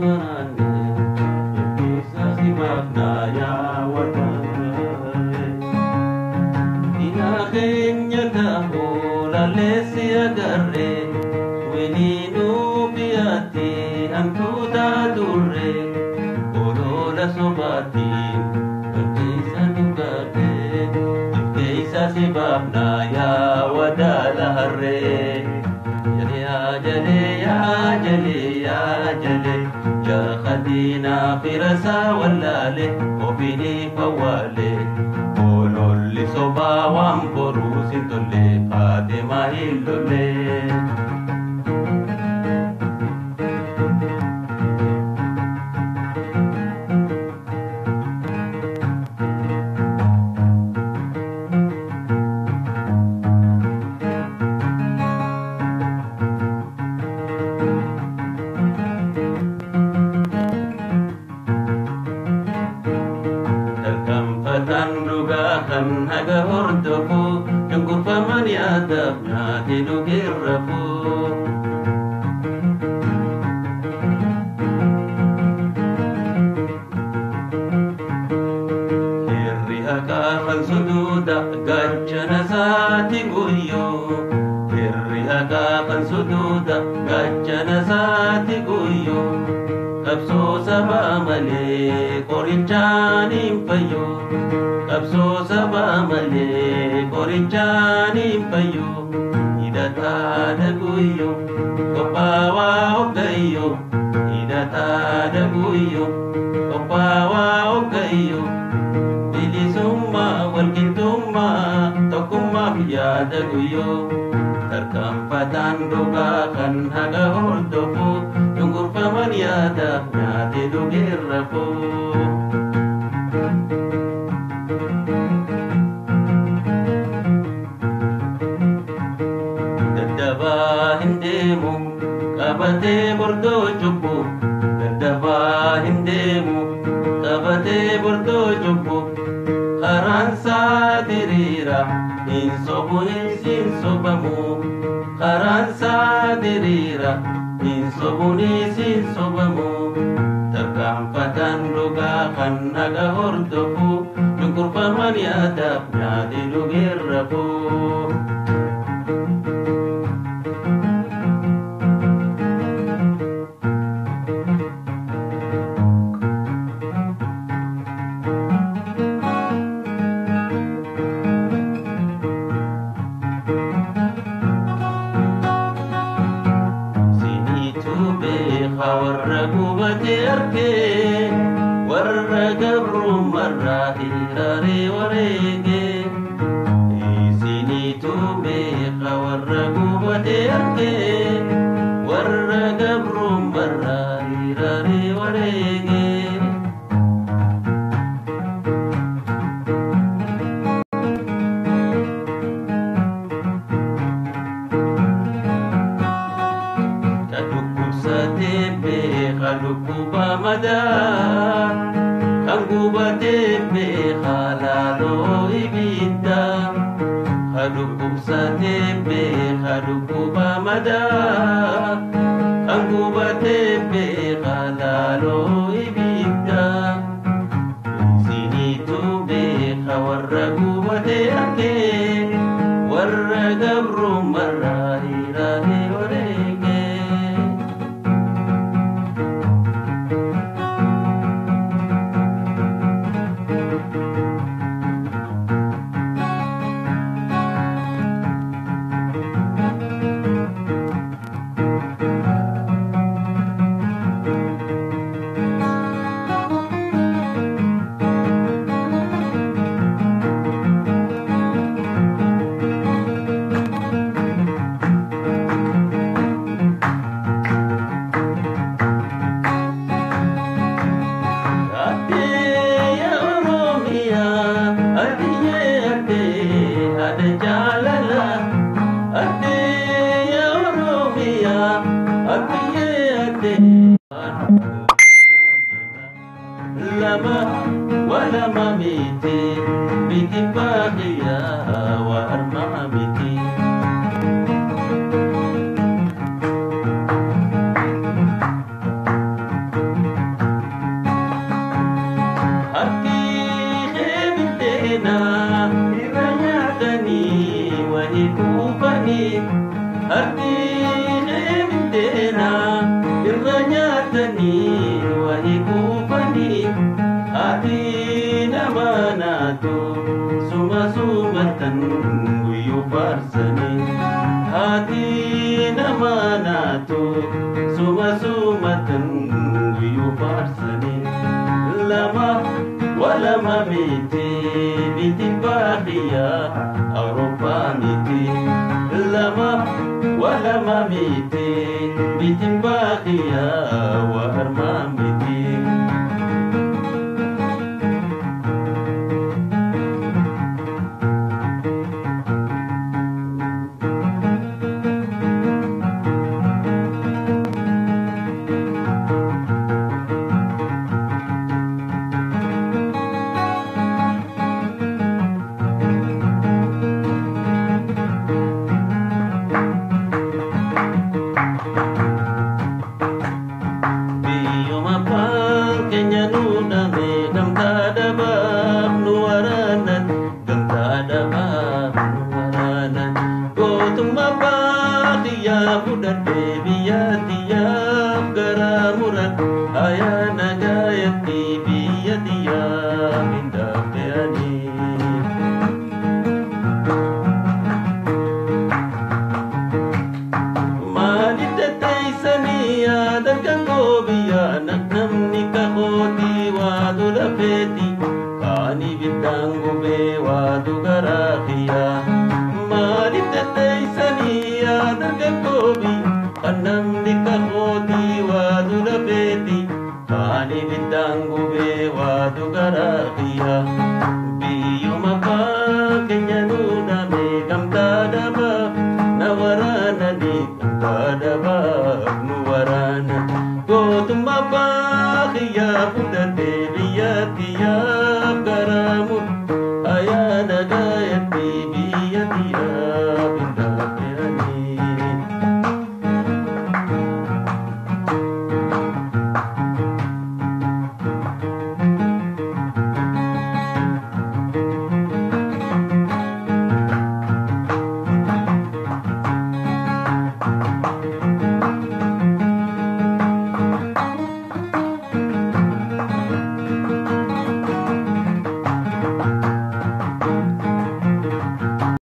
waraanne keessa si baafnaa yaa wadaale. Diina keenya ta'uu laalessi agarre wiliinuu biyyaatti hantuuta turre olola sobaatiin keessa nu gaafte keessa si baafnaa yaa wadaala harree. Yaa jalee yaa jalee yaa jalee yaa khadiina firasa wallaale ofiini fawwaale ololli sobaa waan boruu sin tolle Faatima hin lolle. Tarkaanfataan dhugaa kan haga hordofu cunqurfaman yaadaaf nyaatee dhugee rafu. Heerri haqaa kan suduuda gaachana isaati guyyoo. Heerri haqaa kan suduuda gaachana isaati guyyoo. Qabsoo sabaa malee qorichaan hin fayyu. Qabsoo sabaa malee qorichaan hin fayyu. Hidhataa guyyoo qophaawaa hoggayyoo. Hidhataa guyyoo qophaawaa hoggayyoo. Bilisummaa walqixxummaa tokkummaaf yaada guyyoo. Tarkaanfataan dhugaa kan haga hordofu cunqurfaman yaadaaf nyaatee dhugee rafu. Daddabaa hin deemu qabatee bordoo cubbu. Daddabaa hin deemu qabatee bordoo cubbu. Karaan isaa diriira hin sobu hin sobamu. Karaan isaa diriira hin sobu hin sobamu. Tarkaanfataan dhugaa kan haga hordofu cunqurfaman yaadaaf nyaatee dhugee rafu. Siniitu beeka warra gubatee argee warra gabrummarraa hiraaree wareegee. Siniitu beeka warra gubatee argee warra gabrummarraa hiraaree wareegee. Ka dhukkubsatee beeka dhukkuba madaa kan gubatee beeka laaloo ibiddaa. Ka dhukkubsatee beeka dhukkuba madaa kan gubatee beeka laaloo ibiddaa. Isiniitu beeka warra gubatee argee warra gabrummarraa hiraaree wareegee. Addee Oromiyaa, addee addee haadha jaalala. Addee Oromiyaa, addee addee lama walama miti biti baaqiyaa wa armaa miti. Dhuganii wahii kuufanii ati nama naatu suma sumatan guyyuu faarsanii ati nama naatu suma sumatan guyyuu faarsanii lama walama miti biti baaxiya Awurooppaa miti lama walama miti biti baaxiya warmaa miti. Biyyuma abbaan keenya nu dhame gamtaa dhabaaf nu waraanan gamtaa dhabaaf nu waraanan gootummaa abbaa xiyyaa fudhadhee biyya xiyyaaf garaa muran ayyaana gaayatti biyya xiyyaaf hin dhaabbe'anii. Maaliif deddeeysanii yaada dargaggoo biyyaa namni kakootii waatu lafeeti kaanii biddaan gubee waatu garaa kiyyaa. Maaliif deddeeysanii yaada dargaggoo biyyaa namni kakootii waatu lafeeti kaanii biddaan gubee waatu garaa kiyyaa. Biyyuma abbaa keenya nu dhame gamtaa dhabaaf na waraanani gamtaa dhabaaf nu waraana gootummaa abbaa kiyyaa fudhadhee biyya xiyyaaf